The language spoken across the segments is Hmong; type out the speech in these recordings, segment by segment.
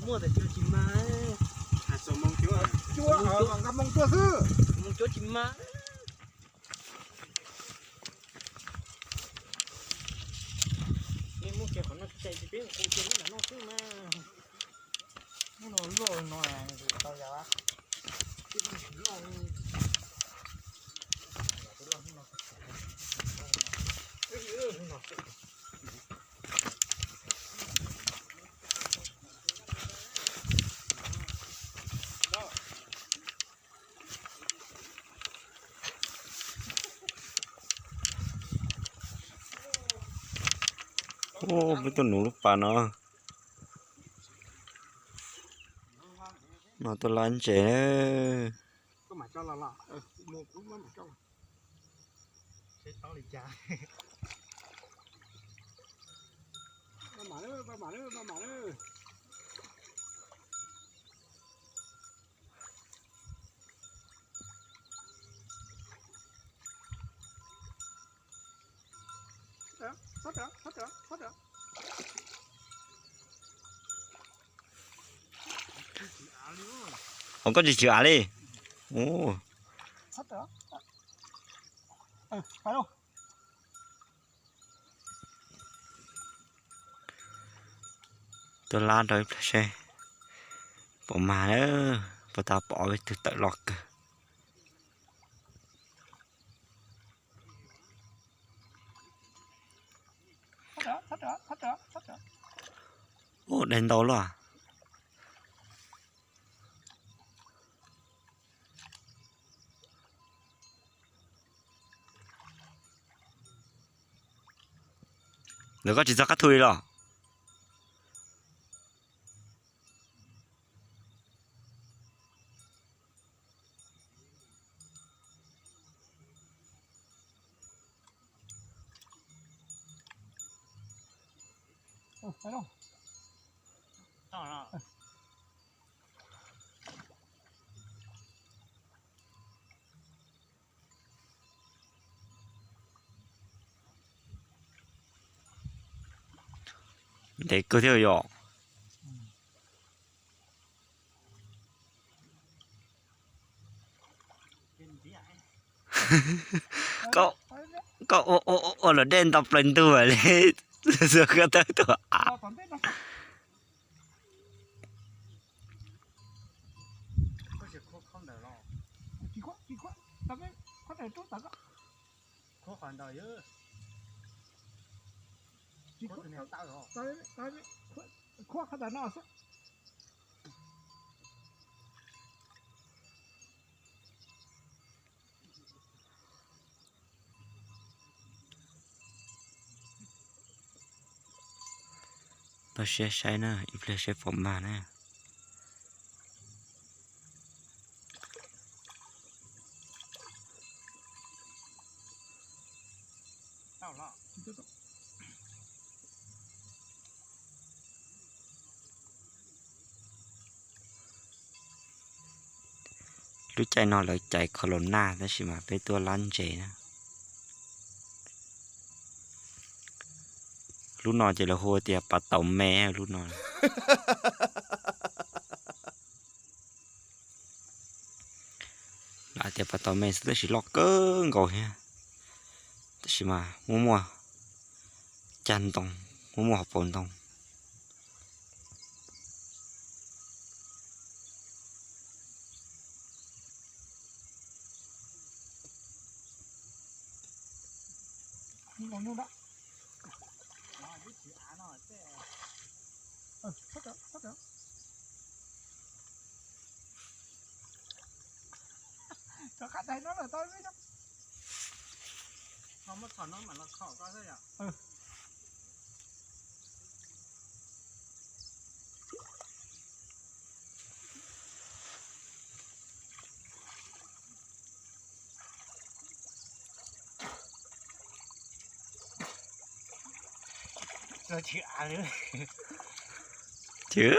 Muaj tias cuab tsis mag. Cuab, nqa moo cuab xwb. Moo cuab tsis mag. Muaj kiag qhov no tsis peb qus kiag lub ntawm no xwb mas. Lub no loj no tau yam. Ub, peb tuaj nuv lub pas no. No tuaj lab ntses. Ov, koj tsis tswm av li. Ub. Tuaj lab rau ib pliag seb puas mag na, puas tau pom ob peb tug tawm loj kawg. Ub, dej ntau luaj. Ntawd koj tsis txog qab thu li los? Ntev kawg thiab yom. Koj ua ua ua los dej nto plaws ntug li. Xua koj tawb tuaj av. Toj siab saib na, ib pliag seb puas mag na. Lub caij no lawv cais kho los naj tab sis mas peb tuaj lab ntses na. Lub no ces lawv hu tias pas tau me lub no. Lawv tias pas tau me xwb tab sis loj kawg nkaus thiab. Tab sis mas muaj muaj cag ntoo, muaj muaj hauv paus ntoo. Chwv.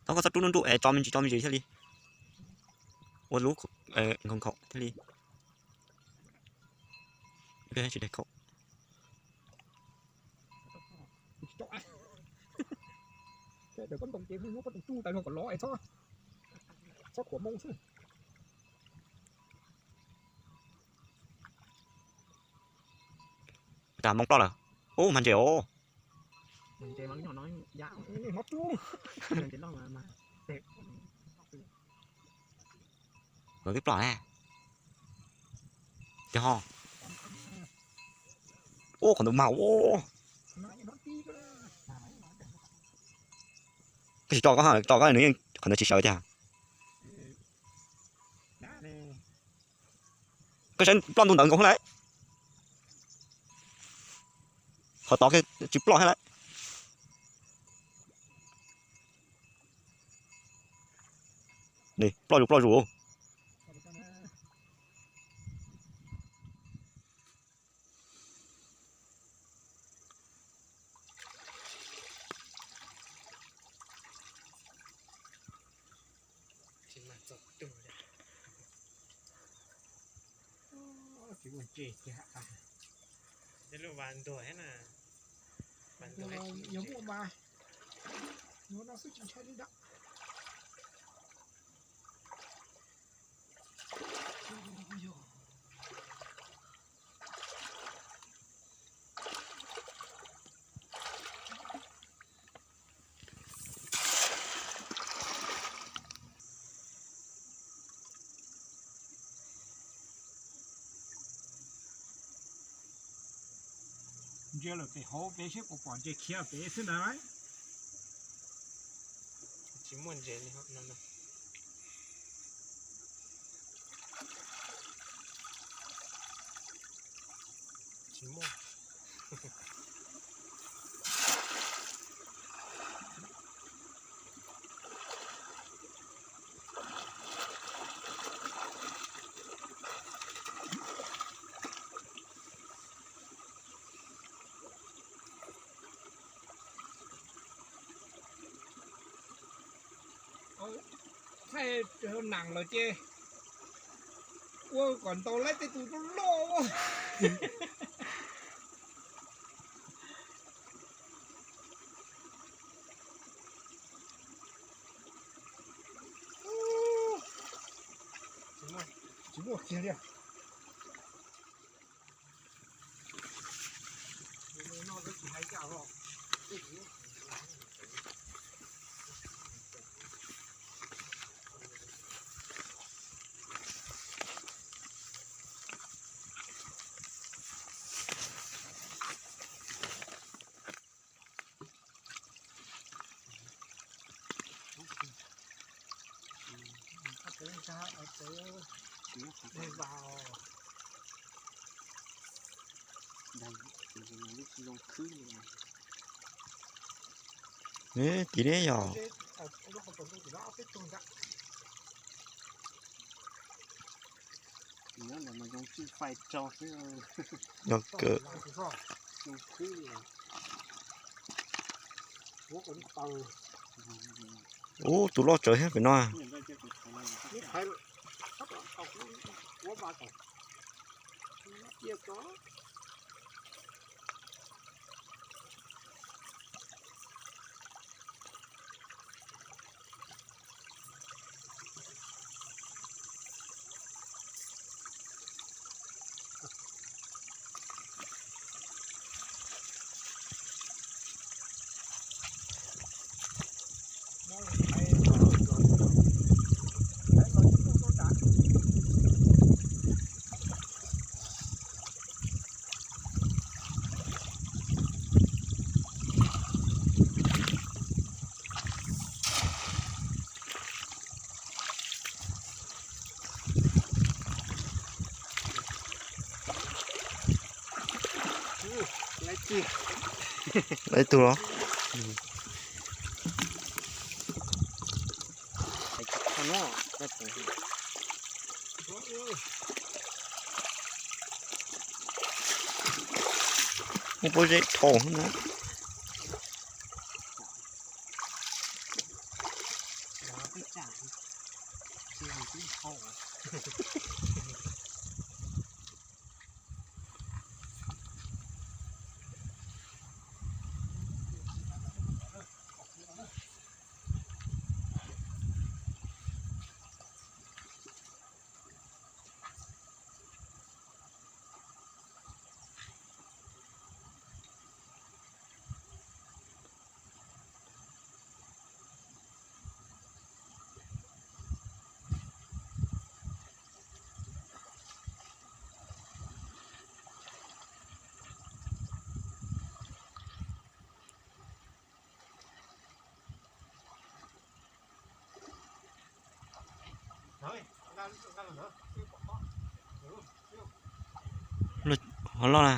Thov koj txhob rub nruj nruj es tso me ntsis tso me ntsis thiaj li ua lub nkhaus nkhaus thiaj li tsis daig khaum. Tas Hmoob ploj lawm. Ub, mas ntses os. Nkawd twb ploj na. Ces ho. Ub, qhov ntawd mag ub. Koj tsis tso koj, tso koj nws yeej qhov ntawd tsis sawv tiag. Koj saib ploj ntu ntawd nkaus thiab lauj. Qhov tod tsis ploj thiab lauj. Ploj zus ploj zus. Yog muaj mas, yuav no xwb tsis ntshai li ntawd. Ntsia lawm pem hauv pem seb puas pom ntses khiav pem xwb ntag. Tsis muaj ntses li no. Tsis muaj. Thaij naam lawm ces ua kom ntau laib tej tus loj loj. Tsis muaj kiag li. Tim ne yog. Yog kawg. Ub, tus loj tsawv thiab pem no. Lawv ib tug los. Muaj pob zeb dhau na. Hov loj na.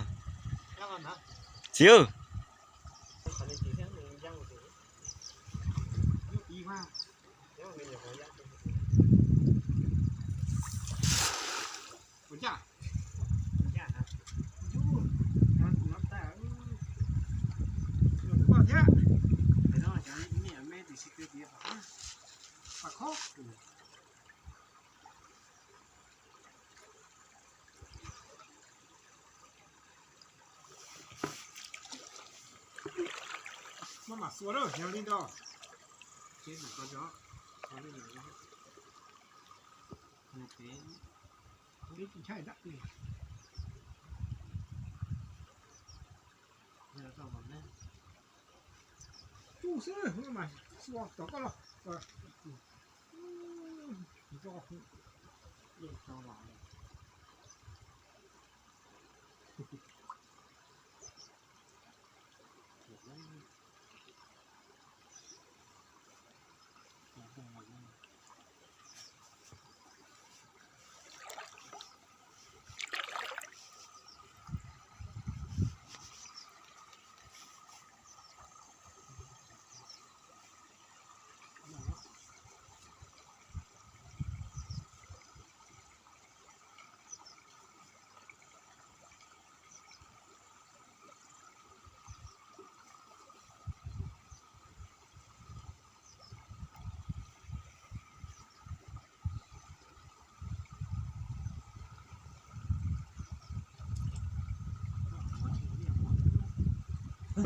Txiv. Maj mam xuas na, yog li ntawd. Tsuj xwb, maj mam xuas tom koj los.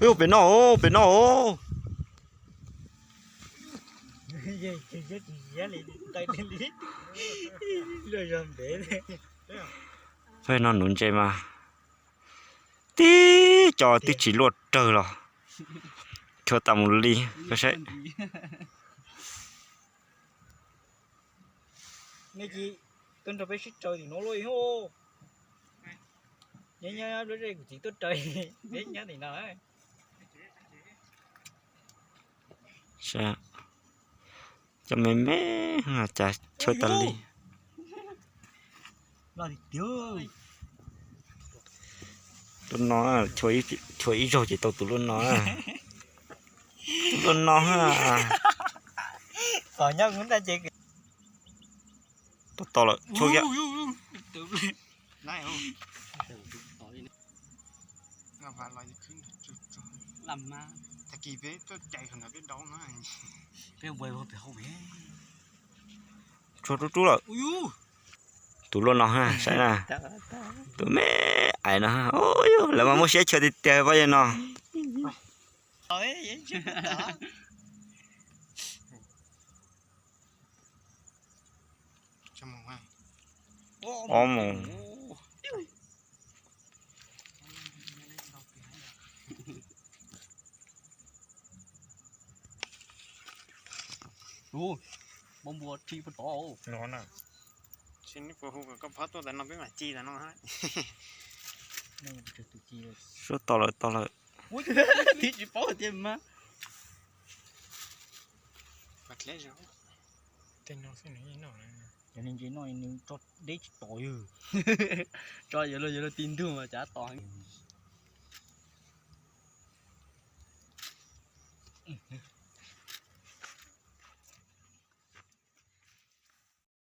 Ub, pem no, pem no. Peb no nuv ntses mas tib co twb tsis luaj rawg los chua tas mus li. Koj saib. Nej cia tuaj nrog peb sib raws tim no lauj. Nyob nyob nyob, kuv txiv tuaj raws peb nyob tim no. Cov me me cas chua tas li. Lub no, chua ib zaug ces tau tus lub no. Tus lub no. Tau, tau lawm, chua kiag. Tsuag rub rub lawm. Tus luaj no ha, saib na. Tus me ais no ha, lawv mas muaj siab chua tiag tiag pab yawg no. Ob mus. Npua npua rhi puag tod. Koj phob tuaj tas no peb mam ci tas no. Suab to lawm, to lawm. Twb tsis paub tias mas. Cov niag ntses no nws tso deb tsis tom yog. Tso yuav luag yuav luag ti ntug mas cav tom.